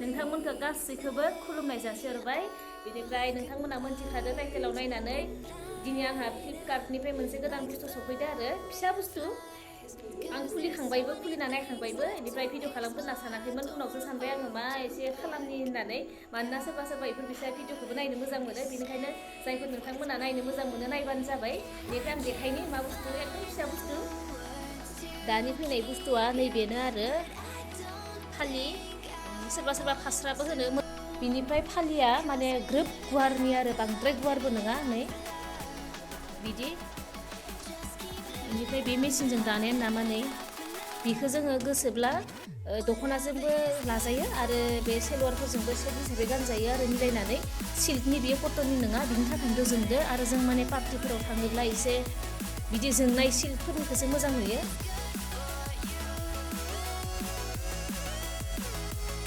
नोंथांमोनखौ गासैखौबो खुलुमनाय जासिहरबाय। बेनिफ्राय नोंथांमोना मोनथिखादो टाइटेलाव नायनानै दिनै आंहा फ्लिपकार्टनिफ्राय मोनसे गोदान बुस्थु सफैदो आरो फिसा बुस्थु। आं खुलिखांबायबो, खुलिना नायखांबायबो, बेनिफ्राय भिडिअ खालामगोन होनना सानाखैमोन। उनावसो सानबाय आङो मा एसे खालामनि होननानै। मानोना सोरबा सोरबा बेफोर बिसा भिडिअखौबो नायनो मोजां मोनो। बेनिखायनो जायफोर नोंथांमोना नायनो मोजां मोनो नायबानो जाबाय। बेनिफ्राय आं देखायनि मा बुस्थु, एकदम फिसा बुस्थु। दानि फैनाय बुस्थुआ नैबेनो आरो फालि, सोरबा सोरबा फास्राबो होनो। बिनिफ्राय फालिया माने ग्रोब गुवारनि आरो बांद्राय गुवारबो नङा नै बिदि। बेनिफ्राय बे मेचिनजों दानायानो नामा नै बेखौ जोङो गोसोब्ला दख'नाजोंबो लाजायो आरो बे सेलवारफोरजोंबो सेट हिसाबै गानजायो आरो मिलायनानै। सिल्कनि बेयो कटननि नङा, बिनि थाखायनोथ' जोंदो आरो जों माने पार्टिफोराव थाङोब्ला एसे बिदि जोंनाय सिल्कफोरनिखौसो मोजां नुयो।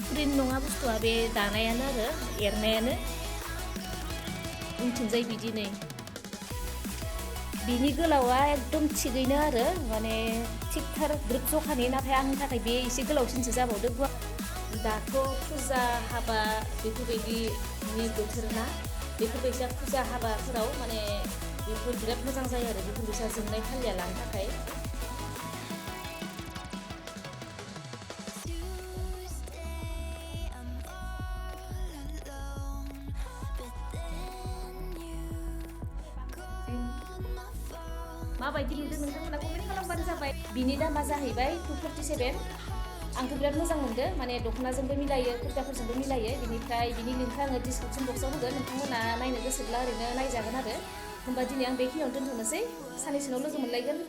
प्रिन्ट नङा बुस्थुआ, बे दानायानो आरो एरनायानो। उनथिंजाय बिदि नै बिनि गोलावा एकदम थिगैनो आरो माने थिगथार ग्रोब जखानि। नाथाय आंनि थाखाय बे एसे गोलावसिनसो जाबावदो। दाथ' फुजा हाबा बेफोरबायदिनि बोथोर ना, बेफोरबायसा फुजा हाबाफोराव माने बेफोर बिराद मोजां जायो आरो बेफोरबायसा जोंनाय फालिया लानो थाखाय। माबायदि नुदों नोंथांमोना कमेन्ट खालामबानो जाबाय। बिनि दामा जाहैबाय 247। आंथ' बिराद मोजां मोनदों, माने दख'नाजोंबो मिलायो, कुर्ताफोरजोंबो मिलायो। बिनिफ्राय बिनि लिंकखौ आङो डिसक्रिपसन बक्सआव होगोन, नोंथांमोना नायनो गोसोब्ला ओरैनो नायजागोन आरो। होमबा दिनै आं बेखिनियावनो दोनथ'नोसै, साननैसोनाव लोगो मोनलायगोन।